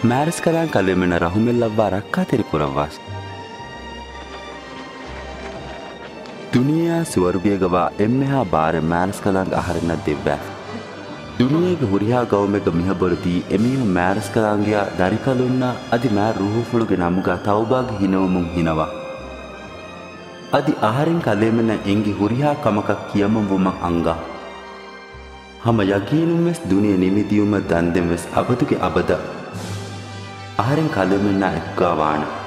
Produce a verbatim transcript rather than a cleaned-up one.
މާރަސްކަލާނގެ ކަލޭމެންނަށް ރަހުމަތްލައްވާ ރައްކާތެރި ކުރައްވާށި. ދުނިޔެއާ ސުވަރުގޭގަވާ އެންމެހާ ބާރެއް މާރަސްކަލާނގެ އަހަރެންނަށް ދެއްވާފަ. ދުނިޔޭގެ ހުރިހާ ގައުމެއްގަ މިހަބަރު ދީ އެމީހުން މާރަސްކަލާނގެއާ ދަރިކަލުންނާ އަދި މާތް ރޫހުފުޅުގެ ނަމުގާ ތައުބާގެ ހިނެވުމުން ހިނަވާ. އަދި އަހަރެން ކަލޭމެންނަށް އެނގި ހުރިހާ ކަމަކަށް ކިޔަމަންވުމަށް އަންގާ. ހަމަ ޔަގީނުންވެސް ދުނިޔެ ނިމިދިޔުމަށް ދަންދެންވެސް އަބަދުގެ އަބަދަށް އަހަރެން ކަލޭމެންނާ އެކުގާ ވާނެ.